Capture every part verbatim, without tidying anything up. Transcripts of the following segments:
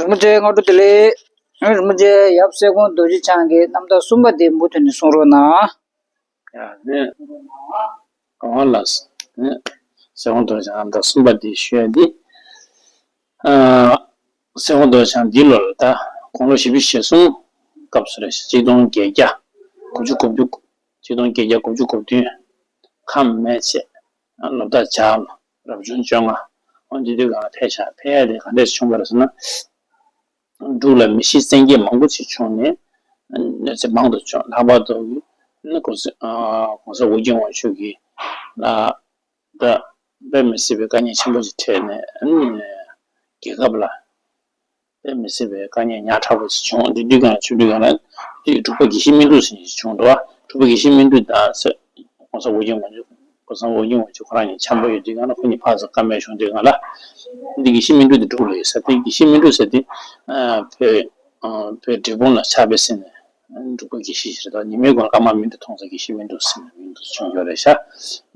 རིན་པོ་ཆེ་སྔ་དྲོ་བདེ་ལེགས། རིན་པོ་ཆེ་ཡབ་སྲས་སྐོང་རྡོ་རྗེ་འཆང་གི་རྣམ་ཐར་གསུམ་པ་དེ་མུ་མཐུད་ནས་གསུང་རོགས་གནང་། ཡ་ནས་གང་ལ་ནས་སྲས་སྐོང་རྡོ་རྗེ་འཆང་རྣམ་ཐར་གསུམ་པ་དེ་ཞུ་ཡ་འདི། ཨ་སྲས་སྐོང་རྡོ་རྗེ་འཆང་འདི་ལོ་ལ་ད་དགུང་ལོ་བཞི་བཅུ་ཞེ་གསུམ་སྐབས་སུ་རེད་ཤག་གཅིག་སྟོང་བརྒྱད་བརྒྱ་དགུ་བཅུ་གོ་བདུན། གཅིག་སྟོང་བརྒྱད་བརྒྱ་དགུ་བཅུ་གོ་བདུན་ཁམས་མེ་བྱས། ལོ་ཟླ་བྱ་ལོ། རབ་བྱུང་བཅོ་ལྔ། འོ་འདི་དུས་གང་ལ་ཕེབས་ཤག་ཕེབས་ཡ་དེ་ག་འདྲས་བྱུང་བ་རེད་ཟེར་ན། འབྲུག་ལ་མི་ཤི་གསོན་མཁན་མང་པོ་ཞིག་བྱུང་ནས། གནོད་འཚེ་མང་དུ་བྱུང་། ལྷག་པར་དུ་ནི་༸གོང་ས་༸གོང་ས་ཨོ་རྒྱན་དབང་ཕྱུག་གིས་ལ་ད་དཔེ་མི་སྲིད་པའི་དཀའ་ངལ་ཆེན་པོ་ཞིག་འཕྲད་ནས། རྒྱལ་ཁབ་ལ་དཔེ་མི་སྲིད་པའི་དཀའ་ངལ་ཉག་ཕྲ་བོ་ཞིག་བྱུང་། དེ་དུས་གང་ལ་ཆུ་འབྲུག་གང་ལ་དེ་འབྲུག་པ་དགེ་བཤེས་སྨིན་གྲོལ་ཟེར་མཁན་ཞིག་བྱུང་འདུག་བ། འབྲུག་པ་དགེ་བཤེས་སྨིན་གྲོལ་དང་༸གོང་ས་ཨོ་རྒྱན་དབང་ཕྱུག་༸གོང་ས་ཨོ་རྒྱན་དབང་ཕྱུག་ཁོ་རང་གཉིས་འཆམ་པོ་ཡོད་དུས་གང་ལ་ཁོ་གཉིས་ཕར་ཚུར་བཀའ་མོལ་བྱུང་དུས་གང་ལ། འདི་དགེ་བཤེས་སྨིན་གྲོལ་དེ་འབྲུག་ལ་ཡོད་ས་དེ། དགེ་བཤེས་སྨིན་གྲོལ་ཟེར་དེ་བོད་བོད་འབྲས་སྤུངས་ལ་ཆགས་པའི་ཟེར་ནས། འབྲུག་པ་དགེ་བཤེས་ཞིག་རེད། ད་ཉི་མའི་གོང་ལ་ཀརྨ་སྨིན་གྲོལ་མཐོང་ས་དགེ་བཤེས་སྨིན་གྲོལ་ཟེར་ནས་མིང་དུ་བྱུང་ཡོད་རེད་ཤག་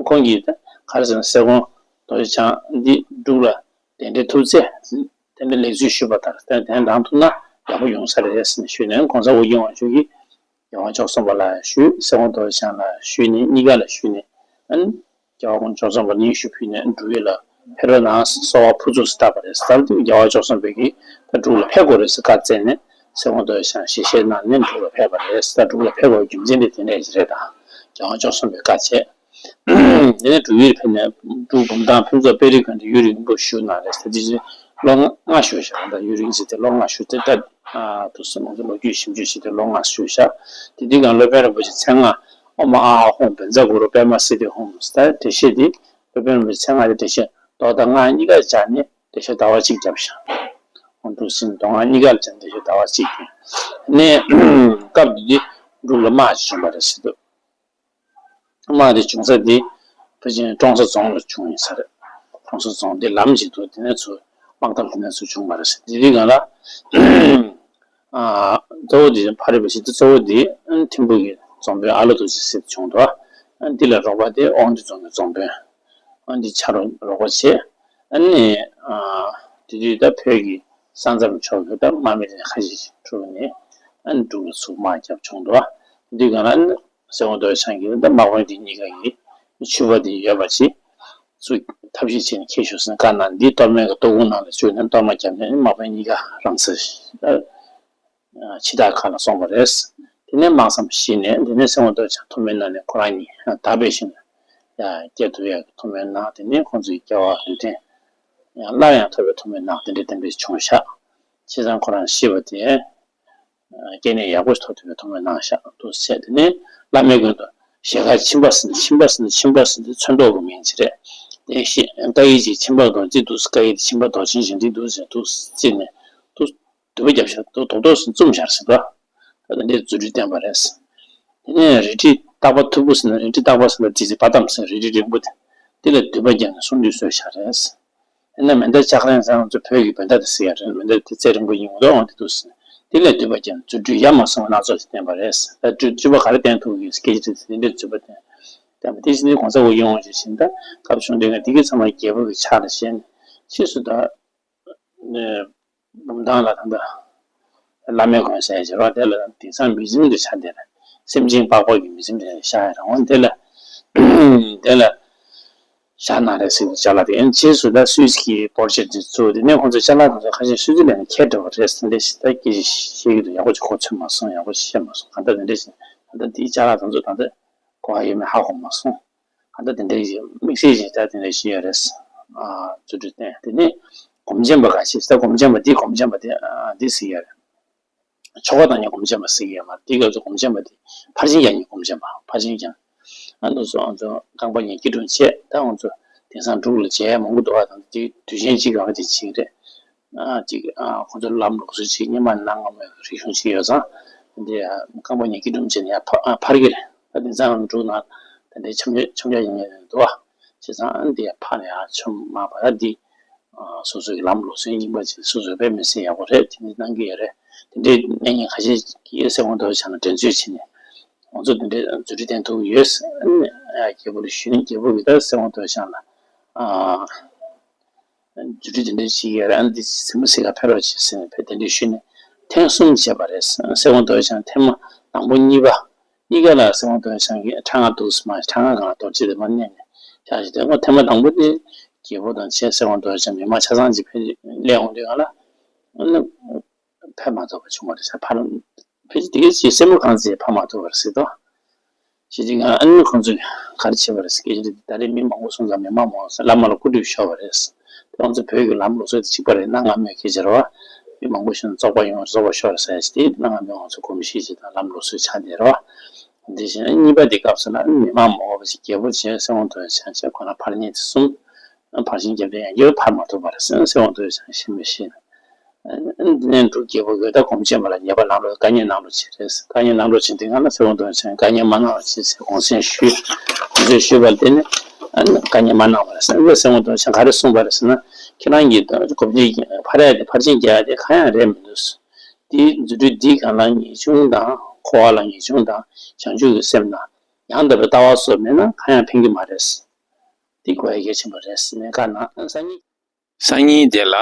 ཁོང་གིས་ད་ག་རེ་ཟེར་ན། སྲས་སྐོང་རྡོ་རྗེ་འཆང་འདི་འབྲུག་ལ་གདན་འདྲེན་ཐུབ་ཚེ། གདན་འདྲེན་ལེགས་ཚུལ་ཞུས་པ་ལྟར་གདན་གདན་དྲངས་ཐུབ་ན་ཡག་པོ་ཡོང་ས་རེད་ཟེར་ནས་ཞུས་ནས། ༸གོང་ས་ཨོ་རྒྱན་དབང་ཕྱུག་གིས་རྒྱལ་དབང་མཆོག་གསུམ་པ་ལ་ཞུས། སྲས་སྐོང་རྡོ་རྗེ་འཆང་ལ་ཞུས་ནས། གཉིས་ཀ་ལ་ཞུས་ནས། ཨ་ནི་རྒྱལ་བ་མཆོག་གསུམ་པ་ལ་སྙན་ཞུ་ཕུལ་ནས་འབྲུག་ཡུལ་ལ་ཕེབས་རོགས་གནང་། གསོལ་བ་ཕུར་ཚུགས་སུ་བཏབ་པ་རེད། ད་རྒྱལ་བ་མཆོག་གསུམ་པ་གིས་ད་འབྲུག་ལ་ཕེབས་དགོས་རེད་ཟེར་བཀའ་སྩལ་ནས། སྲས་སྐོང་རྡོ་རྗེ་འཆང་ཞལ་བཞེས་གནང་ནས་འབྲུག་ལ་ཕེབས་པ་རེད། ད་འབྲུག་ལ་ཕེབས་དགོས་རྒྱུ་མཚན་དེ་དེ་འདྲ་ཞིག་རེད། ད་རྒྱལ་བ་མཆོག་གསུམ་པས་བཀའ་བྱས། དེ་ནས་འབྲུག་ཡུལ་ཕེབས་ནས་འབྲུག་འབུམ་ཐང་ཕུན་ཚོགས་དཔལ་རི་སྒང་དུ་ཡུན་རིང་པོ་བཞུགས་གནང་རེད། ད་དེ་བཞིན་ལོ་ལྔ་བཞུགས་ཤག་ད་ཡུན་རིང་ཟེར་ཏེ་ལོ་ལྔ་བཞུགས་ཏེ། ད་དུ་སེམས་ལོ་རྒྱུས་ཞིབ་འཇུག་བྱས་ཏེ་ལོ་ལྔ་བཞུགས་ཤག་དེ་དུས་གང་སློབ་དཔོན་རིན་པོ་ཆེ་མཚན་ལྔ། ཨོཾ་ཨཱཿཧཱུྃ་བཛྲ་གུ་རུ་པདྨ་སིདྡྷི་ཧཱུྃ། ད་བགྲེས་བཤེས་དེ་སློབ་དཔོན་རིན་པོ་ཆེ་མཚན་ལྔ་དེ་བགྲེས་བཤེས་མདོ་དང་སྔགས་གཉིས་ཀ་སྦྱར་ནས་བགྲེས་བཤེས་ཟླ་བ་གཅིག་བརྒྱབ་ཤག་འོ་འདུག་ཟེར་ནས་མདོ་སྔགས་གཉིས་ཀ་ལ་སྦྱར་ནས་བགྲེས་བཤེས་ཟླ་བ་གཅིག་བརྒྱབ་ནས། སྐབས་དེ་དུས་འབྲུག་ལ་དམག་ཅིག་བྱུང་བ་རེད་ཟེར་འདུག་དམག་དེ་བྱུང་ས་དེ་ཕལ་ཆེར་ཀྲོང་གསར་རྫོང་ལ་བྱུང་ཡིན་ས་རེད། ཀྲོང་གསར་རྫོང་དེ་ལམ་ཞིག་འདུག་དེ་ནས་ཚུར་དམག་འཐབ་དེ་ནས་ཚུར་བྱུང་བ་རེད་ཟེར། དེ་དུས་གང་ལ། ཨ། གཙོ་བོ་དེ་ཕ་རི་བ་ཞིག་ཏུ་གཙོ་བོ་དེ་ཨ་ནི་ཐིམ་ཕུག་གི་རྫོང་དཔོན་ཨ་ལོ་རྡོ་རྗེ་ཟེར་བྱུང་འདུག་ཨ་ནི་འདི་ལ་རོགས་པ་དེ་དབང་འདུས་རྫོང་གི་རྫོང་དཔོན། ཨ་ནི་འདི་ཕྱག་རོགས་རོགས་པ་བྱས། ཨ་ནི་ཨ་དེ་དུས་ད་བོད་ཀྱི་ས་མཚམས་ཕྱོགས་ཀྱི་ད་དམག་མི་དེ་ཁ་ཤས་ཤིག་འཁྲུགས་ནས། ཨ་ནི་འབྲུག་ལ་ཚུར་དམག་བརྒྱབ་བྱུང་འདུག་དེ་དུས་གང་ལ་ཨ་ནི་སྲས་སྐོང་རྡོ་རྗེ་འཆང་གིས་ད་དམག་དཔོན་དེ་གཉིས་ཀ་གི་ཕྱུ་པ་དེ་ཡོད་པ་ཅིག་ཚུར་ཐབས་ཤེས་བྱས་ནས་ཁྱེར་ཤོག་ཟེར་ནས་བཀའ་གནང་། འདི་གཏོར་མའི་གི་ལྟོ་ཁུང་ནང་ལ་བཅུག་ནས་གཏོར་མ་བརྒྱབ་ནས་དམག་དཔོན་གཉིས་ཀ་རང་སར་འཆི་བདག་ཁ་ལ་སོང་བ་རེད། དེ་ནས་དམག་མཚམས་ཕྱིས་ནས། དེ་ནས་སྲས་སྐོང་རྡོ་རྗེ་འཆང་ཐུགས་སྨོན་གནང་ནས་ཁོ་རང་གཉིས་ཡང་དག་པའི་ཞིང་ལ་ཡར་སྐྱེལ་ཐུབ་ཡག་གི་ཐུགས་སྨོན་གནང་། དེ་ནས་ཁོང་ཚོའི་སྐྱེ་བ་ལུས་རྟེན་ཡང་སླར་ཡང་ཐོབ་པའི་ཐུགས་སྨོན་གནང་། དེ་འདྲའི་དེ་འདྲའི་བྱུང་ཤག་བྱས་ཙང་ཁོ་རང་ཤི་བ་དེ་སྐྱེ་གནས་ཡག་པོ་ཞིག་ཐོབ་ཐུབ་པའི་ཐུགས་སྨོན་གནང་ཤག་འདུག་ཟེར། དེ་ནས་བླ་མའི་མགོན་དུ་ཞལ་དཀར་ཁྱིམ་པ་ཟེར་ནས། ཁྱིམ་པ་ཟེར་ནས། ཁྱིམ་པ་ཟེར་དེ་ཚོན་མདོག་གི་མིང་ཅིག་རེད། དེ་ཤི་ཀ་ཡེ་ཅིག་ཁྱིམ་པ་དོ་ཅི་འདུག་ཀ་ཡེ་དེ་ཁྱིམ་པ་དོ་ཆེན་ཞིག་འདི་འདུག་ཟེར་འདུག་བརྩིས་ནས་འདུག་མདུད་པ་བརྒྱབ་ཤག་འདུག་རྡོག་རྡོག་ཟེར་བཙུམས་ཤག་ཟེར་འདུག་ད་དེ་འདྲའི་རྫུ་འཕྲུལ་བསྟན་པ་རེད། དེ་ནས་རལ་གྲི་ཏག་པ་མཐུག་པོ་ཟེར་ན། རལ་གྲི་ཏག་པ་ཟེར་ན་དེ་ཚེ་བ་དམ་ཟེར་རལ་གྲི་རིང་པོ་དེ། དེ་ལ་མདུད་པ་བརྒྱབ་ནས་གསུང་སྡུད་སྲོལ་ཞིག་རེད། དེ་ནས་མེ་མདའ་ལྕགས་ལན་ཟེར། ང་ཚོ་བོད་ཀྱི་མེ་མདའ་དེ་ཟེར་ཡ་རེད། མེ་མདའ་དེ་རྩེ་རིང་པོ་ཡིན་མདོག་འོང་དེ་འདུག་ཟེར། དེ་ལ་མདུད་པ་བརྒྱབ་ནས་རྫུ་འཕྲུལ་ཡ་མ་བཟུང་བ་སྣ་ཚོགས་ཤིག་བསྟན་པ་རེད། ད་རྫུ་འཕྲུལ་པ་ག་རེ་བསྟན་ཐུབ་ཀྱི་སྐད་ཆ་དེ་འདྲའི་རྫུ་འཕྲུལ་པ་བསྟན། བསྟན་པ་དེ་བཞིན་དུ་གོང་ས་ཨོ་རྒྱན་དབང་ཕྱུག་བཞིན་ད་སྐབས་བྱུང་དེ་ག་དེ་གའི་ཚང་མ་རྒྱལ་པོ་གི་ཕྱག་ལ་བཞེས་ནས་ཕྱིས་སུ་ད། ནས་འབུམ་ཐང་ལ་ད་ལྟ་བླ་མའི་དགོན་ཟེར་བྱས་པ་དེ་ལ་དེང་སང་མི་ཟིན་དུ་ཆགས་བསྡད་རེད། སེམས་ཅན་པགས་པ་གི་མི་ཟིན་དུ་བཞག་ཡ་རང་དབང་དེ་ལ་དེ་ལ་བཞག་གནང་རེད་ཟེར་ཏེ་ཅ་ལག་དེ། ཨ་ནི་རྗེས་སུ་ད་སུད་སི་གི་པོར་ཆེ་དེ་བཙུགས། དེ་ནས་ཁོང་ཚོ་ཅ་ལག་དེ་ཚོ་ཁ་ཤས་སུད་སི་ལན་ཁྱེར་འགྲོ་བ་རེད་ཟེར་འདི་ཞིག་ད་སྐད་ཆ་བཤད་ཀྱི་འདུག་ཡག་པོ་ཅིག་གོ་ཚོད་མ་སོང་། ཡག་པོ་ཞིག་བཤད་མ་སོང་། གང་ལྟར་དེ་འདྲ་ཞིག་ད་ལྟ་དེའི་ཅ་ལག་དེ་ཚོ་ད་ལྟ་གོ་བ་ཡོད་མེད་ཧ་གོ་མ་སོང་། ད་ལྟ་དེ་འདྲའི་དམིགས་བསལ་ཞིག་ད་དེ་འདྲ་ཞིག་ཡོད་རེད། ཨ་རྫུ་འཕྲུལ་བསྟན། དེ་ནས་སྒོམ་ཆེན་པ་ཁ་ཤས་ད་སྒོམ་ཆེན་པ་འདི་སྒོམ་ཆེན་པ་འདི་ཨ་འདི་ཟེར་ཡ་རེད། ཆོ་ག་བཏང་མཁན་སྒོམ་ཆེན་པ་ཟེར་གྱི་ཡོད་མ་རེད། དེའི་སྐབས་སུ་སྒོམ་ཆེན་པ་འདི་ཕར་ཕྱིན་རྒྱག་མཁན་སྒོམ་ཆེན་པ། ཕར་ཕྱིན་རྒྱག་ཨ་འདུག་སོང་། ང་ཚོ་རྐང་པ་ཉལ་སྐྱིལ་ཀྲུང་བྱས། ད་ང་ཚོ་དེང་སང་འབྲུག་ལ་མཇལ་ཡ་མང་པོ་འདུག་ཨ། ད་དེ་དུས་ཆེན་གཅིག་གང་གཅིག་བྱེད་ཀྱི་རེད། ཨ་ཅིག་ཨ་ཁོ་ཚོ་ལམ་ལུགས་སྲོལ་ཅིག་སྔོན་མ་གནང་མ་མྱོང་བའི་རིག་གཞུང་ཅིག་ཡོད་ཙང་། འདི་ཨ་རྐང་པ་ཉལ་སྐྱིལ་ཀྲུང་བྱས་ནས་ཡར་ཕར་ཨ་ཕར་གྱི་རེད། ད་དེང་སང་འབྲུག་ནང་དེ་འདྲའི་འཆམ་འཆམ་འཆམ་ཡག་ཡིན་ངེས་འདུག་ཨ། བྱས་ཙང་ཨ་འདི་ཡར་ཕར་ནས་ཡར་མཆོད་མར་བབས། ད་འདི་ཨ་སོ་སོའི་ལམ་ལུགས་སྲོལ་རྙིང་པ་ཅིག་སོ་སོའི་དཔེ་མི་སྲིད་ཡག་པོ་རེད། དེ་འདྲ་གནང་གི་ཡོད་རེད། དེ་འདྲའི་གནས་ངན་ཁ་ཤས་ཀྱིས་སེ་གོང་དུ་བྱས་ན་འགྲན་རྩོད་བྱས་ནས། ང་ཚོ་འདི་འདྲའི་རྫུ་འཕྲུལ་བསྟན་ཐུབ་ཀྱི་ཡོད། ཨ་ནི་རྒྱལ་པོ་ལ་ཞུས་ནས་རྒྱལ་པོ་གིས་ད་སེ་གོང་དུ་བྱས་ན་ཨ་ རྫུ་འཕྲུལ་དེ་འདྲ་ཞིག་ཡོད་རེད། ཨ་འདི་གཟིགས་མོ་གཟིགས་ག་ཕེབས་རོགས་བྱེད་ཟེར་ནས་ཕེབས་དེ་འདྲ་ཞུས་ནས་ཐེངས་གསུམ་བྱས་པ་རེད། སྲས་དབང་རྡོ་རྗེ་འཆང་ཐེངས་མ་དང་པོ་གཉིས་པ་གཉིས་ཀ་ལ་སྲས་དབང་རྡོ་རྗེ་འཆང་གིས་ཁྲག་ང་འདུག་སེ་མ་ཁྲག་ང་གང་ལ་རྡོ་རྗེ་དེ་མ་མནན་ནས་བཞག་ཞིག་དེ་ཐེངས་མ་དང་པོ་དེ་རྒྱལ་པོ་དང་བཅས་སྲས་དབང་རྡོ་རྗེ་འཆང་མི་མང་ཆ་ཚང་ཅིག་ཕེབས་སླེབས་འོང་དུས་གང་ལ། ཕེབས་མ་ཐུབ་པ་བྱུང་བ་རེད་ཟེར། ཕར་ཕལ་ཆེར་དེ་གའི་ཅིག་སེན་མོ་གང་ཚེ་ཕེབས་མ་ཐུབ་པ་རེད་ཟེར་དོ། ཞེས་ཅིག་ང་ཨ་ནི་ཁོང་ཚོས་ག་རེ་བྱས་པ་རེད་ཟེར། སྐད་ཆ་རེད། ད་རེས་མི་མང་པོ་སོང་ཙང་མི་མང་མང་སོང་བླ་མ་ལ་སྐུ་ཁྲུས་ཤོར་བ་རེད་ཟེར། དེ་ང་ཚོ་བོད་ཀྱི་ལམ་ལུགས་སྲོལ་དེ་གཅིག་པ་རེད། གནའ་སྔ་མོའི་སྐད་ཆ་རེད་བ། མི་མང་པོ་ཞིག་བཙོག་པ་ཡོང་བཙོག་པ་ཤོར་ཟེར་ཡ་ཞིག་དེ་གནའ་སྔ་མོའི་ང་ཚོ་གོམས་གཤིས་ཤིག་དང་ལམ་ལུགས་སྲོལ་ཆགས་བསྡད་རེད་བ། དེ་བཞིན་གཉིས་པ་དེ་སྐབས་སུ་ན་མི་མང་མང་པོ་ཞིག་རྒྱལ་པོ་བྱས་སྲས་དབང་རྡོ་རྗེ་འཆང་བྱས་ཁོ་ན་ཕར་གཉིས་དེ་གསུམ། ཕར་ཕྱིན་རྒྱབ་དེ་ཡང་བསྐྱར་ཕར་མ་ཐུབ་པ་རེད་ཟེར། སྲས་དབང་རྡོ་རྗེ་འཆང་ཤི་མི་ཤི། འདི་ནས་འབྲུག་རྒྱལ་པོ་གིས་ད་སྒོམ་ཆེན་པ་ལ་ཉེས་པ་ལངས་རོགས། བཀའ་ཉེས་གནང་རོགས་བྱེད་རེད་ཟེར། བཀའ་ཉེས་གནང་རོགས་བྱེད་དུས་སྒང་ལ་སྲས་དབང་རྡོ་རྗེ་འཆང་བཀའ་ཉེས་མ་གནང་རོགས་བྱེད་ཟེར་དགོངས་སེལ་ཞུས། དགོངས་སེལ་ཞུས་པ་ལ་བརྟེན་ནས་ཨ་ནི་བཀའ་ཉེས་མ་གནང་བ་རེད་ཟེར། སྲས་དབང་རྡོ་རྗེ་འཆང་ག་རེ་གསུངས་པ་རེད་ཟེར་ན། ཁྱེད་རང་གིས་སྒོམ་ཆེན་ཕར་ཡ་དེ་ཕར་ཕྱིན་རྒྱག་ཡ་དེ་གང་ཡང་རེད་མི་འདུག་ཟེར། དེའི་རྫུ་འཕྲུལ་འདི་གང་ལ་ངེས་འབྱུང་དང་འཁོར་བ་ལ་ངེས་འབྱུང་དང་བྱང་ཆུབ་ཀྱི་སེམས་དང་ཡང་དག་པའི་ལྟ་བ་སོགས་མེད་ན་གང་ཡང་ཕན་གྱི་མ་རེད་ཟེར། འདི་གོ་ཡ་གལ་ཆེན་པོ་རེད་ཟེར་ནས་བཀའ་གནང་། སང་ཉིན། སང་ཉིན་དེ་ལ་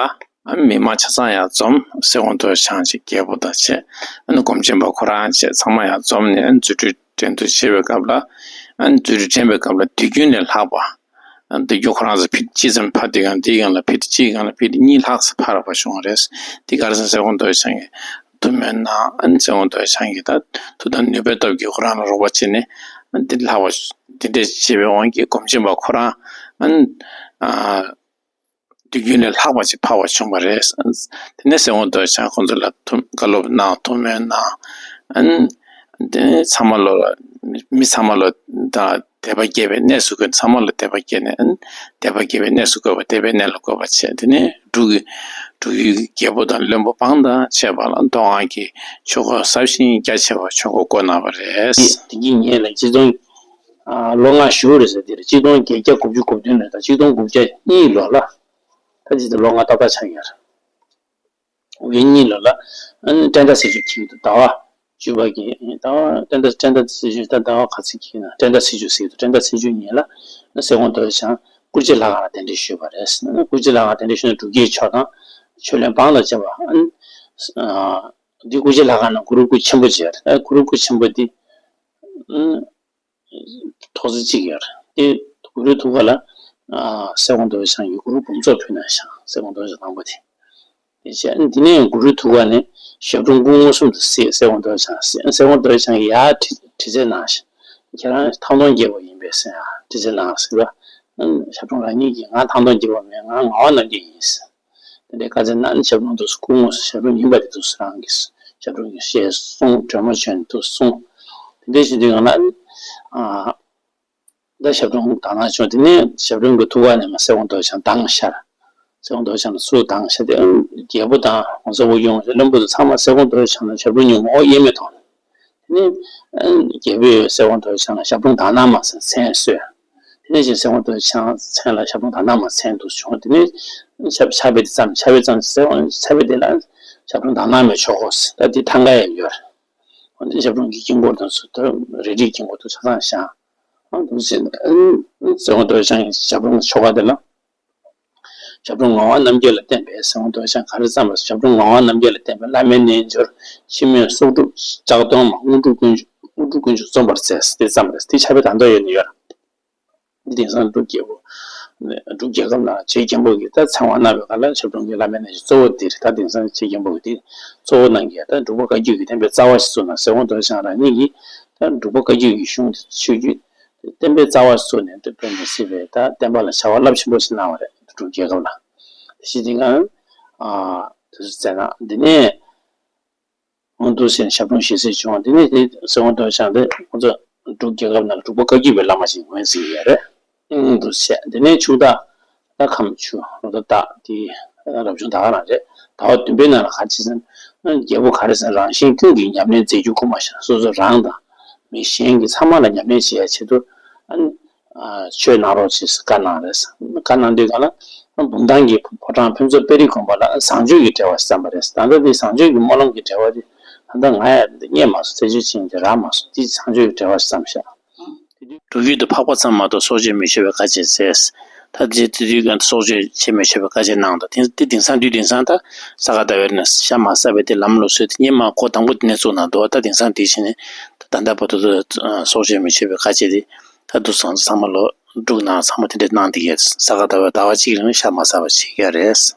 མི་མང་ཆ་ཚང་ཡང་འཛོམས། སྲས་དབང་རྡོ་རྗེ་འཆང་གི་རྒྱལ་པོ་དང་བཅས་ཨ་ནི་སྒོམ་ཆེན་པ་ཁོ་རང་བཅས་ཚང་མ་ཡང་འཛོམས་ནས་ཨ་ནི་རྫུ་འཕྲུལ་འགྲན་བསྡུར་བྱེད་པའི་སྐབས་ལ། ཨ་ནི་རྫུ་འཕྲུལ་འགྲན་པའི་སྐབས་ལ་དུས་རྒྱུན་ལས་ལྷག་པ། ཨ་ནི་དུས་རྒྱུན་ཁོ་རང་ཚོ་ཕི་ཅི་ཙམ་ཕར་དེ་སྒང་དེའི་སྒང་ལ་ཕི་ཅིའི་སྒང་ལ་ཕི་གཉིས་ལྷག་ཙམ་འཕར་བ་བྱུང་བ་རེད། དེ་ག་རེ་ཟེར་ན་སྲས་དབང་རྡོ་རྗེ་འཆང་གིས་ཐུགས་སྨོན་གནང་། ཨ་ནི་སྲས་དབང་རྡོ་རྗེ་འཆང་གིས་ད་མཐུ་དང་ནུས་པའི་སྟོབས་ཀྱིས་ཁོ་རང་ལ་རོགས་པ་བྱས་ནས་ཨ་ནི་དེ་ལྷག་པ་དེ་འདྲས་བྱས་པའི་དབང་གིས་སྒོམ་ཆེན་པ་ཁོ་རང་ཨ་ནི། ཨ། དུས་རྒྱུན་ལས་ལྷག་པ་ཅིག་འཕར་བ་བྱུང་བ་རེད། དེ་ནས་སྲས་དབང་རྡོ་རྗེ་འཆང་ཁོང་ཚོ་ལ་ཐུགས་བཀའ་སློབ་གནང་། ཐུགས་སྨོན་གནང་། ཨ་ནི་དེ་ནས་ཚང་མ་ལོ་ལ་མི་ཚང་མ་ལོ་དང་དད་པ་སྐྱེས་པའི་གནས་སུ་བཀོད། ཚང་མ་ལ་དད་པ་སྐྱེས་ནས་ཨ་ནི་དད་པ་སྐྱེས་པའི་གནས་སུ་བཀོད་པ། དད་པའི་གནས་ལ་བཀོད་པ་བྱས། དེ་ནས་འབྲུག་གི་འབྲུག་ཡུལ་གྱི་རྒྱལ་པོ་དང་བློན་པོ་འབངས་དང་བཅས་པ་ལ་མདོ་སྔགས་ཀྱི་ཆོས་འཁོར་གསར་བཞེངས་རྒྱ་ཆེ་བ་ཆོས་འཁོར་བསྐོར་གནང་བ་རེད། དེ་གི་ཉིན་ལ་སྤྱི་ཚོགས། ལོ་ལྔ་བཞུགས་རེད་ཟེར། དེར་གཅིག་སྟོང་བརྒྱད་བརྒྱ་དགུ་བཅུ་གོ་བདུན་ལོ་དང་གཅིག་སྟོང་དགུ་བརྒྱ་གཉིས་ལོ་ལ། ད་ཅི་ད་ལོ་ལྔ་ཏག་ཏག་ཆགས་ཡོད་རེད། དགུ་བརྒྱ་གཉིས་ལོ་ལ་ཨ་ནི་ཊེན་ཌར་སྲིད་བྱུས་འཁྱེར་འདུག་ཟླ་བ་བཅུ་པ་གི་ད་ཊེན་ཌར་ཊེན་ཌར་སྲིད་བྱུས་ད་ཟླ་བ་ག་ཚོད་འཁྱེར་ན་ཊེན་ཌར་སྲིད་བྱུས་ཟེར་འདུག་ཊེན་ཌར་སྲིད་བྱུས་ཉིན་ལ་སྲས་དབང་རྡོ་རྗེ་འཆང་སྐུ་རྗེས་ལྷ་ཁང་ལ་གདན་འདྲེན་ཞུས་པ་རེད། སྐུ་རྗེས་ལྷ་ཁང་གདན་འདྲེན་ཞུས་ནས་འབྲུག་རྒྱལ་མཆོག་དང་ཆོས་བློན་འབངས་དང་བཅས་པ་ཨ་ནི་འདི་སྐུ་རྗེས་ལྷ་ཁང་ནང་གུ་རུ་སྐུ་ཆེན་པོ་མཇལ། སྐུ་རུ་སྐུ་ཆེན་པོ་འདི། ཐོག་ཚད་གཅིག་ཡོད་རེད། དེ་གུ་རུའི་ཐུགས་ཀ་ལ་སྲས་དབང་རྡོ་རྗེ་འཆང་གིས་གུ་རུ་འབུམ་ཚོགས་ཕུལ་གནང་ཞིང་། སྲས་དབང་རྡོ་རྗེ་དང་པོ་དེ། དེ་བྱས་འདི་ནས་གུ་རུའི་ཐུགས་ཀ་ནས་ཞབས་དྲུང་སྐུ་ངོ་གསུམ་དུ་གཟིགས། སྲས་དབང་རྡོ་རྗེ་འཆང་གཟིགས། སྲས་དབང་རྡོ་རྗེ་འཆང་གིས་ཡར་དྲི་དྲི་རྩད་གནང་ཞིང་། ཁྱེད་རང་ཐང་སྟོང་རྒྱལ་པོ་ཡིན་པས་ཟེར་ཡང་དྲི་རྩད་གནང་ཟེར་བ། ཞབས་དྲུང་རང་ཉིད་ཀྱིས་ང་ཐང་སྟོང་རྒྱལ་པོ་མིན། ང་ངག་དབང་རྣམ་རྒྱལ་ཡིན་ཟེར། དེ་འདྲའི་བཀའ་སྩལ་གནང་། ཞབས་དྲུང་དུ་སྐུ་ངོ་ཞབས་དྲུང་ཡིན་པ་དེ་དུས་སུ་རང་གིས་ཞབས་དྲུང་གིས་ཞེས་གསུངས། སྒྲོལ་མ་བྱོན་དུ་གསུངས། དེ་འདྲའི་བྱེད་དུས་ང་ལ་ཨ་ད་ཞབས་དྲུང་དག་སྣང་བྱུང་། དེ་ནས་ཞབས་དྲུང་གི་ཐུགས་ཀ་ནས་མ་སྲས་དབང་རྡོ་རྗེ་འཆང་མདངས་ཤར། སྲས་དབང་རྡོ་རྗེ་འཆང་ལ་ཚུར་མདངས་ཤར་ཏེ་རྒྱལ་པོ་དང་ང་ཚོ་བུ་ཡོང་བློན་པོ་དང་ཚང་མ་སྲས་དབང་རྡོ་རྗེ་འཆང་དང་ཞབས་དྲུང་ཉིད་ངོ་བོ་དབྱེར་མེད་མཐོང་། དེ་ནས་རྒྱལ་པོས་སྲས་དབང་རྡོ་རྗེ་འཆང་ལ་ཞབས་དྲུང་དག་སྣང་མ་ཟེར་མཚན་གསོལ། དེ་ནས་ཞིག་སྲས་དབང་རྡོ་རྗེ་འཆང་མཚན་ལ་ཞབས་དྲུང་དག་སྣང་མ་མཚན་དུ་བྱུང་། དེ་ནས་ཕྱག་ཕྱག་དཔེ་དེ་བརྩམས། ཕྱག་དཔེ་བརྩམས་ཚེ་ཕྱག་དཔེ་དེ་ལ་ཞབས་དྲུང་དག་སྣང་མའི་ཆོས་འཁོར་ཟེར། ད་དེ་ཐང་ག་ཡང་ཡོད་རེད། འོན་ཏེ་ཞབས་དྲུང་གི་དཀྱིལ་འཁོར་དང་སུ་ད་རལ་གྲིའི་དཀྱིལ་འཁོར་དུ་ཆ་ཚང་བཞེངས། ཨང་དུ་ཟེར་ནས་སྲས་དབང་རྡོ་རྗེ་འཆང་གི་ཞབས་དྲུང་ཆོ་ག་དེ་ལ། ཞབས་དྲུང་ངག་དབང་རྣམ་རྒྱལ་ལ་བསྟེན་པའི། སྲས་དབང་རྡོ་རྗེ་འཆང་ག་རེ་བརྩམས་པ། ཞབས་དྲུང་ངག་དབང་རྣམ་རྒྱལ་ལ་བསྟེན་པའི་བླ་མའི་རྣལ་འབྱོར། འཆི་མེད་སྲོག་སྒྲུབ་ལྕགས་སྡོང་མ། དངོས་གྲུབ་དཀོན་མཆོག་དངོས་གྲུབ་དཀོན་མཆོག་རྩོམ་པར་མཛད། དེ་བརྩམས་པ་རེད། དེ་ཕྱག་དཔེ་ད་ལྟ་ཡོད་ནི་ཡོད་རེད། དེང་སང་འབྲུག་རྒྱལ་པོ། འབྲུག་རྒྱལ་ཁབ་ནང་རྗེ་མགོན་པོ་གིས་ད་ཚེ་དབང་གནང་བའི་སྐབས་ལ་ཞབས་དྲུང་གི་བླ་མའི་རྣལ་འབྱོར་གཙོ་བོ་འདི་རེད། ད་དེང་སང་རྗེ་མགོན་པོ་གིས་དེ་གཙོ་བོ་གནང་གི་ཡ། ད་འབྲུག་པ་བཀའ་བརྒྱུད་ཀྱི་བསྟན་པའི་རྩ་བ་ཞིག་བཙུགས་ན་སྲས་དབང་རྡོ་རྗེ་འཆང་རང་ཉིད་ཀྱིས་ད་འབྲུག་པ་བཀའ་བརྒྱུད་ཀྱི་གཞུང་དེ་ཆོས་བརྒྱུད་བསྟན་པའི་རྩ་བ་ཞིག་བཙུགས་ནས་དེ་དཔེ་མི་སྲིད་པའི་ད་བསྟན་པ་ལ་བྱ་བ་རླབས་ཆེན་པོ་ཞིག་གནང་བ་རེད། འབྲུག་རྒྱལ་ཁབ་ལ་དེ་བཞིན་དེ་གང་དེ་ཚོ་མཛད་གནང་། འདི་ནས། འོང་དུ་ཟེར་ཞབས་དྲུང་ཞེས་ཟེར་བྱུང་། དེ་ནས་དེ་སྲས་དབང་རྡོ་རྗེ་འཆང་དེ་ཁོང་ཚོ་འབྲུག་རྒྱལ་ཁབ་ནང་ལ་འབྲུག་པ་བཀའ་བརྒྱུད་པའི་བླ་མ་ཞིག་ངོས་འཛིན་ཡས་རེད། འོང་དུ་བྱས། དེ་ནས་ཆུ་སྟག་ད་ཁམས་ཆུ་ལོ་ཏོག་སྟག་དེ་རབ་བྱུང་ད་ག་རང་རེད། ཟླ་བ་བདུན་པའི་ནང་ལ་ག་ཅི་ཟེར་ན་རྒྱལ་པོ་ག་རེ་ཟེར་ན་རང་གཞན་ཀུན་གྱིས་ཉམས་ལེན་མཛད་རྒྱུ་ཁུངས་མ་བྱུང་། སོ་སོ་རང་དང་མི་གཞན་གྱི་ཚང་མ་ལ་ཉམས་ལེན་བྱེད་ཡ་ཆེད་དུ་ཨ་ནི། ཆོས་གནང་རོགས་ཞེས་བཀའ་གནང་རེད། བཀའ་གནང་དུས་གང་ལ་བུམ་ཐང་གི་ཕོ་བྲང་ཕུན་ཚོགས་དཔལ་རིའི་དགོན་པ་ལ་བཟང་སྤྱོད་ཀྱི་འབྲེལ་བ་བརྩམས་པ་རེད། ད་ལྟ་དེ་བཟང་སྤྱོད་ཀྱི་སྨོན་ལམ་གྱི་འབྲེལ་བ་དེ་ད་ལྟ་ང་ཡང་རྙེད་མ་སོང་། ཚེ་ཆུ་ཆེན་གྱིས་རག་མ་སོང་། དེ་བཟང་སྤྱོད་ཀྱི་འབྲེལ་བ་བརྩམས་ཤག་འབྲུག་ཡུལ་དུ་འཕགས་པ་ཙམ་མ་གཏོགས་སྲོག་གཅོད་མི་བྱེད་པའི་བཀའ་བཅད་མཛད། ད་རྗེ་བཙུན་དུས་གང་སྲོག་གཅོད་བྱེད་མི་ཆོག་པའི་བཀའ་ཆད་གནང་འདུག་དེ་དེ་དེང་སང་དུས་དེང་སང་ད་ས་ག་ཟླ་བའི་ནས་ཤ་མ་ཟ་བའི་དེ་ལམ་ལུགས་སྲོལ་དེ་སྔོན་མ་ཁོ་དང་པོ་དེ་ནས་བཙུགས་གནང་འདུག་ད་དེང་སང་དེ་བཞིན་ནས་ད་ད་ལྟ་བར་དུ་སྲོག་གཅོད་མི་ཆོག་པའི་བཀའ་ཆད་དེ་ད་དུང་ཚང་མ་ལོ་འབྲུག་ནང་ཚང་མ་དེ་འདྲ་གནང་བསྡད་ཀྱི་ཡོད། ས་ག་ཟླ་བའི་ཟླ་བ་གཅིག་རིང་ཤ་མ་ཟ་བ་བྱེད་ཀྱི་རེད།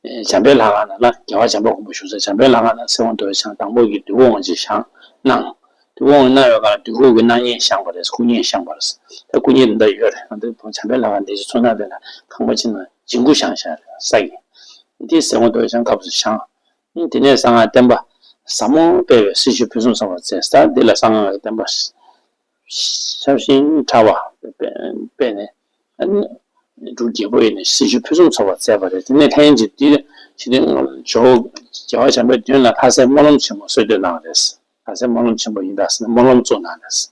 བྱམས་པའི་ལྷ་ཁང་ནང་ལ་རྒྱལ་བ་བྱམས་པ་མགོན་པོ་བཞུགས་ས་བྱམས་པའི་ལྷ་ཁང་ནང་ཚེ་དབང་རྡོ་རྗེ་འཆང་དང་པོ་གི་དུས་འཁོར་དབང་ཆེན་བཞེངས་གནང་། དུས་འཁོར་དབང་གནང་བའི་སྐབས་ལ་དུས་འཁོར་གྱི་སྣང་བརྙན་བཞེངས་པ་རེད། སྐུ་བརྙན་བཞེངས་པ་རེད། ད་སྐུ་བརྙན་འདི་ཡོད་རེད། ང་ཚོ་བྱམས་པའི་ལྷ་ཁང་འདི་ཚོ་ཚོགས་ནང་དེ་ལ་ཁང་པ་ཆེན་ན་འཇིམ་སྐུ་བཞེངས་བཞག་རེད་ས་ཡིན། འདི་ཚེ་དབང་རྡོ་རྗེ་འཆང་སྐབས་སུ་བཞེངས། དེ་ནས་གསང་སྔགས་བསྟན་པ་ཟབ་མོ་སྤེལ་བའི་སྲི་ཞུ་ཕུན་སུམ་ཚོགས་པ་མཛད་ས་འདི་ལ་གསང་སྔགས་ཀྱི་བསྟན་པ་ཤར་ཞིང་ཕྲ་བ་སྤེལ་ནས། འབྲུག་རྒྱལ་པོ་ཡིན་ནས་སྲི་ཞུ་ཕུན་སུམ་ཚོགས་པ་མཛད་པ་རེད། དེ་ནས་ལྷན་ཅིག་འདི་ཞི་བདེ་ཇོ་བོ་རྒྱལ་བ་བྱམས་པའི་མདུན་ལ་ལྷ་སའི་སྨོན་ལམ་ཆེན་མོ་སྲོལ་གཏོད་གནང་བ་རེད། ལྷ་སའི་སྨོན་ལམ་ཆེན་པོ་ཡིན་ད་ཟེར་ནས་སྨོན་ལམ་བཙུགས་གནང་བ་རེད།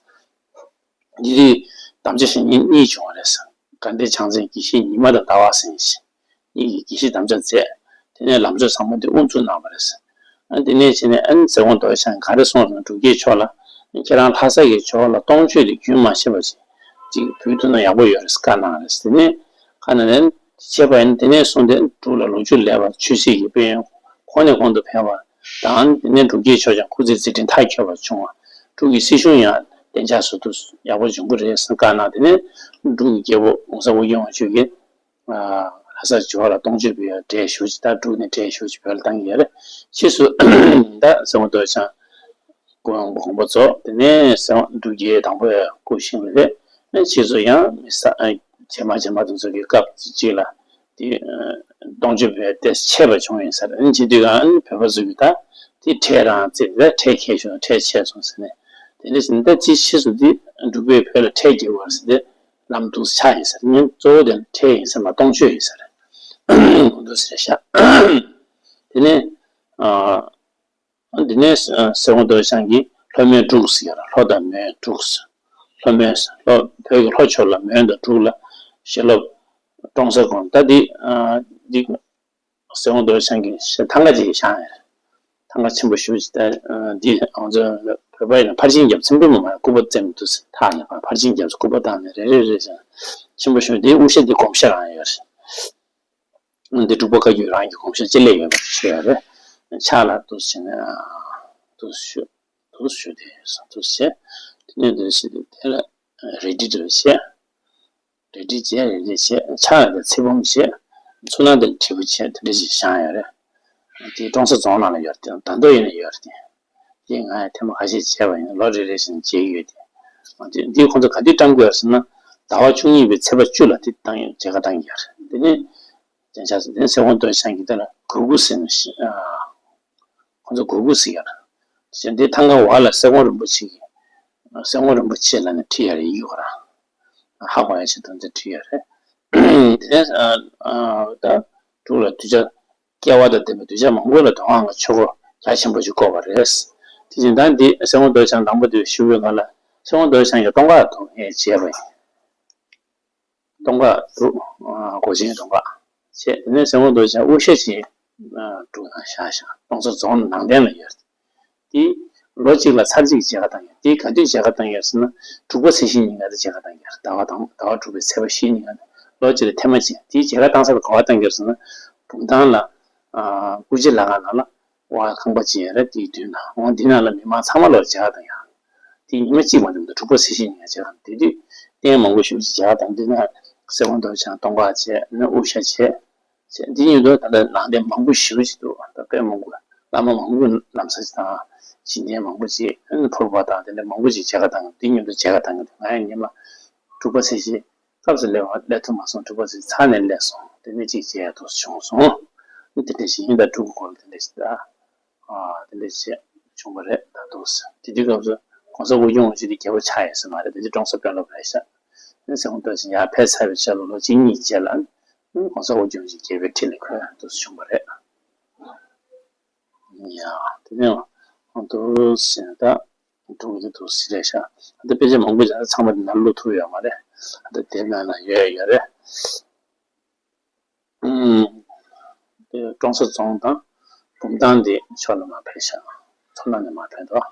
འདི་རིགས་དམ་བཅའ་ཞིག་གཉིས་གཉིས་བྱུང་བ་རེད། དགའ་ལྡན་བྱང་བཙན་དགེ་བཤེས་ཉི་མ་དང་ཟླ་བ་ཟེར་མཁན་ཞིག་གཉིས་ཀྱིས་དགེ་བཤེས་དམ་བཅའ་མཛད། དེ་ནས་ལམ་སྲོལ་ཚང་མ་འདི་དབུ་འཛུགས་གནང་བ་རེད། ཨ་དེ་ནས་བྱས་ནས་ཨ་ནི་ཚེ་དབང་རྡོ་རྗེ་འཆང་གིས་ག་རེ་གསུངས་རེད་ན། འབྲུག་རྒྱལ་མཆོག་ལ་ཁྱེད་རང་ལྷ་ས་གི་ཇོ་བོ་ལ་སྟོང་མཆོད་དེ་རྒྱུན་མ་ཆད་པ་ཅིག་ཅིག་འབུལ་ཐུབ་ན་ཡག་པོ་ཡོད་རེད་བཀའ་གནང་རེད། དེ་ནས་བཀའ་གནང་ནས་བྱས་པ་ཡིན། དེ་ནས་བཟུང་སྟེ་འབྲུག་ལ་ལོ་རྒྱུས་ལེགས་པ་ཆོས་སྲིད་ཀྱི་དཔལ་ཡོན་གོང་ནས་གོང་དུ་འཕེལ་བ་དང་། དེ་ནས་འབྲུག་རྒྱལ་མཆོག་ཀྱང་སྐུ་ཚེ་མཛད་འཕྲིན་མཐའ་འཁྱོལ་བ་བྱུང་བ། འབྲུག་གི་སྲིད་གཞུང་ཡང་བརྟན་འཇགས་སུ་ཐུབ་ཡག་པོ་འབྱུང་གི་རེད་ཟེར་བཀའ་གནང་། དེ་ནས་འབྲུག་གི་རྒྱལ་པོ་༸གོང་ས་ཨོ་རྒྱན་དབང་ཕྱུག་གིས་ལྷ་ས་ཇོ་བོ་ལ་སྟོང་མཆོད་འབུལ་ཡག་གྲལ་ཞུགས་ཅིག་ད་འབྲུག་ནས་གྲལ་ཞུགས་ཅིག་བོད་ལ་བཏང་གི་ཡོད་རེད། ཕྱིས་སུ་ད་ཚེ་དབང་རྡོ་རྗེ་འཆང་སྐུ་དབང་དགོངས་པ་རྫོགས། དེ་ནས་ཚེ་དབང་འབྲུག་རྒྱལ་དང་པོ་ཡང་སྐུ་བཞེངས་པ་རེད། ཕྱིས་སུ་ཡང་མི་ས་རྗེས་མ་རྗེས་མ་དེ་ཚོ་གི་སྐབས་གཅིག་ལ་དེ་སྟོང་མཆོད་འབུལ་ཡག་དེ་ཆད་པ་བྱུང་ཡིན་ས་རེད། བྱེད་དུས་གང་བོད་པ་ཚོ་གི་ད་དེ་ཁྲལ་རང་བརྩིས་ཏེ་ཁྲལ་ཁྱེར་བྱུང་ཁྲལ་ཆད་སོང་ཟེར་ནས། དེ་འདྲ་ཟེར་ནས་ད་དེ་ཕྱིས་སུ་དེ་འབྲུག་པས་བོད་ལ་ཁྲལ་རྒྱག་དགོས་ཟེར་ཏེ་ལམ་འདུག་ཆགས་ཡིན་ས་རེད། ངས་གཙོ་བོ་དེ་ཁྲལ་ཡིན་ས་མ་གཏོང་ཆོས་ཡིན་ས་རེད། འདུག་ཟེར་ཤག་དེ་ནས་ཨ། འདི་ནས་ཚེ་དབང་རྡོ་རྗེ་འཆང་གིས་ལྷོ་མོན་འབྲུག་ཟེར་ཡ་ལ། ལྷོ་དང་མོན་འབྲུག་ལྷོ་མོན་ལྷོ་བོད་ཀྱི་ལྷོ་ཕྱོགས་ལ་མོན་དང་འབྲུག་ལ་ཞལ་སློབ་ཀྲོང་གསར་དགོན། ད་འདི་འདི་ཚེ་དབང་རྡོ་རྗེ་འཆང་གིས་ཐང་ག་ཅིག་བཞེངས་ཡ་རེད། ཐང་ག་ཆེན་པོ་ཞེ་པོ་ཅིག་ད་འདི་ང་ཚོ་བོད་པ་ཡིན་ན་ཕར་ཕྱིན་རྒྱབ་ཚེམ་བུ་མ་མ་སྐུ་པར་བཙེམས་འདུག་ཐག་ཉེ་བ་ཕར་ཕྱིན་རྒྱབ་སྐུ་པར་བཏང་ནས་རེ་རེ་རེ་བཞེངས་ཆེན་པོ་ཞེ་པོ། འདིའི་དབུ་ཞྭ་འདི་གོམ་ཞྭ་རང་ཡོད་རེད། འདི་འབྲུག་པ་བཀའ་བརྒྱུད་རང་གི་གོམ་ཞྭ་ལྕེ་ལེ་ཡོད་པ་ཞིག་ཡོད་རེད། ཕྱག་ལ་འདུག་བྱས་ནས་འདུག་ཞུ་འདུག་ཞུ་དེ་འདུག་བྱས། དེ་ནས་འདུག་བྱས་དེ་དེ་ལ་རལ་གྲི་འདྲ་བྱས། རལ་གྲི་བྱས་རལ་གྲི་བྱས། ཕྱག་ལ་ཚེ་བུམ་བྱས། ཚུར་ནང་དེ་ལ་དྲིལ་བུ་བྱས། དེ་འདྲ་ཞིག་བཞེངས་ཡོད་རེད། དེ་ཀྲོང་གསར་རྫོང་ནང་ལ་ཡོད་རེད། ད་ལྟ་ཡིན་ན་ཡོད་རེད། དེ་ང་ཡང་ཐེངས་མ་ཁ་ཤས་བྱས་པ་ཡིན། ལོ་རེ་རེ་བཞིན་བྱེད་ཀྱི་ཡོད་དེ། འདི་ཁོང་ཚོ་ག་དུས་བཀྲམ་དགོས་ཟེར་ན། ཟླ་བ་བཅུ་གཉིས་པའི་ཚེས་པ་བཅུ་ལ་དེ་བཏང་ཡོད། མཇལ་ཁ་བཏང་གི་ཡོད་རེད། དེ་ནས་བྱས་ཙང་དེ་ཚེ་དབང་རྡོ་རྗེ་འཆང་གིས་དེ་ལ་གུར་གུ་ཟེར་ནས་ཤི་ཨ། ཁོང་ཚོ་གུར་གུ་ཟེར་ཡོད་རེད། བྱས་འདི་ཐང་ག་འོག་ལ་གསེར་ཀོང་རིན་པོ་ཆེ་གི་གསེར་ཀོང་རིན་པོ་ཆེ་ལབ་ནས་བྲིས་ཡོད་རེད། ཡིག་ཡོད་ར། ཧ་གོ་ཡ་ཆེད་དུ་འདི་བྲིས་ཡོད་རེད། དེ་ནས་ཨ་ཨ་ད་འབྲུག་ལ་གདུལ་བྱ་སྐལ་བ་དང་ལྡན་པའི་གདུལ་བྱ་མང་པོ་ལ་དོན་ཁང་གི་ཆོས་སྒོ་རྒྱ་ཆེན་པོ་ཞིག་བསྐོར་བ་རེད། དེ་བཞིན་ད་འདི་གསེར་ཀོང་རྡོ་རྗེ་འཆང་དང་པོ་དེ་བཞུགས་པའི་སྒང་ལ་གསེར་ཀོང་རྡོ་རྗེ་འཆང་གིས་སྟོང་ཁ་དུ་ངས་བྱས་པ་ཡིན། སྟོང་ཁ་དུ་སྒོ་ཆེན་སྟོང་ཁ་བྱས། དེ་ནས་གསེར་ཀོང་རྡོ་རྗེ་འཆང་དབུ་ཞྭ་ཅིག་འབྲུག་ནང་བཞག་བཞག་ཀྲོང་གསར་རྫོང་ནང་རྟེན་ལ་ཡོད། དེ་ལོ་གཅིག་ལ་ཚར་གཅིག་མཇལ་ཁ་བཏང་ཡོད། དེ་ག་དུས་མཇལ་ཁ་བཏང་ཡོད་ཟེར་ན། དྲུག་པ་ཚེས་བཞི་ཉིན་ཀ་དེ་མཇལ་ཁ་བཏང་ཡོད། ཟླ་བ་དང་ཟླ་བ་དྲུག་པའི་ཚེས་པ་བཞི་ཉིན་ཀ་ལོ་གཅིག་ལ་ཐེངས་མ་གཅིག་དེ་མཇལ་ཁ་བཏང་ས་ལ་ག་པར་བཏང་ཡོད་ཟེར་ན། བུམ་ཐང་ལ་ཨ་སྐུ་རྗེས་ལྷ་ཁང་ནང་ལ་བ་ཁང་པ་ཅིག་ཡོད་རེད། དེའི་མདུན་ན་འོང་། དེ་ནང་ལ་མི་མང་ཚང་མ་ལོག་མཇལ་ཁ་བཏང་ཡོད། དེ་ཉི་མ་གཅིག་མ་འདུག་དྲུག་པ་ཚེས་བཞི་ཉིན་ཀ་མཇལ་ཁ་དེ་དུས་རྟེན་མང་པོ་ཞིག་མཇལ་ཁ་དང་། དེ་ན་གསེར་ཀོང་རྡོ་རྗེ་འཆང་སྟོང་ཁ་བྱས། ཨ་ནི་དབུ་ཞྭ་བྱས། བྱས། འདི་ཉིད་དུ་ད་ལྟ་ནང་རྟེན་མང་པོ་ཞེ་པོ་ཅིག་འདུག་ད་དཔེ་མང་པོ་བླ་མ་མང་པོ་ལམ་སང་ཅིག་དང་བྱིན་རྟེན་མང་པོ་ཅིག་ཨ་ནི་ཕུར་པ་དང་དེ་འདྲ་མང་པོ་ཅིག་མཇལ་ཁ་བཏང་། འདི་ཉིད་དུ་མཇལ་ཁ་བཏང་གི་འདུག་ང་ཡང་ཉི་མ་དྲུག་པ་ཚེས་བཞི་སྐབས་སུ་སླེབས་པ་སླེབས་ཐུབ་མ་སོང་། དྲུག་པ་ཚེས་ཚར་ནས་སླེབས་སོང་། དེ་ནས་ཅིག་མཇལ་ཡག་ཐུགས་སུ་བྱུང་སོང་། ཨ་ནི་དེ་འདྲ་ཞིག་ཡིན། ད་འབྲུག་གི་སྐོར་ལ་དེ་འདྲ་ཞིག་ད་ཨ་དེ་འདྲ་ཞིག་བྱུང་བ་རེད། ད་འདུག་སེ་དེ་དུས་སྐབས་སུ་༸གོང་ས་ཨོ་རྒྱན་དབང་ཕྱུག་དེ་རྒྱལ་པོ་ཆགས་ཡོད་ས་མ་རེད། དེ་དུས་ཀྲོང་གསར་དཔོན་སློབ་རེད་ཤག་ཨ་ནི་གསེར་ཀོང་རྡོ་རྗེ་འཆང་ཡར་ཕེབས་ཚར་བའི་ཆ་ལ་ལོ་གཅིག་གཉིས་རྗེས་ལ་༸གོང་ས་ཨོ་རྒྱན་དབང་ཕྱུག་རྒྱལ་པོའི་ཁྲི་ལ་འཁོད་དུ་བྱུང་བ་རེད། ཡ། དེ་ནས་ཨ་འདུག་སེ་ད་འབྲུག་གི་འདུག་སེ་རེད་ཤག་ཨ་ད་དཔེ་ཆ་མང་པོ་ཅིག་ཚང་མ་དེ་ནང་བླུགས་ཐུབ་ཡོད་མ་རེད། ཨ་ད་དེབ་ནང་ན་ཡོད་ཡོད་རེད། ཨུམ། དེ་ཀྲོང་གསར་རྫོང་དང་བུམ་ཐང་དེ་ཕྱོགས་ལ་མར་ཕེབས་ཤག་མཚོ་སྣ་ནས་མར་ཕེབས་འདུག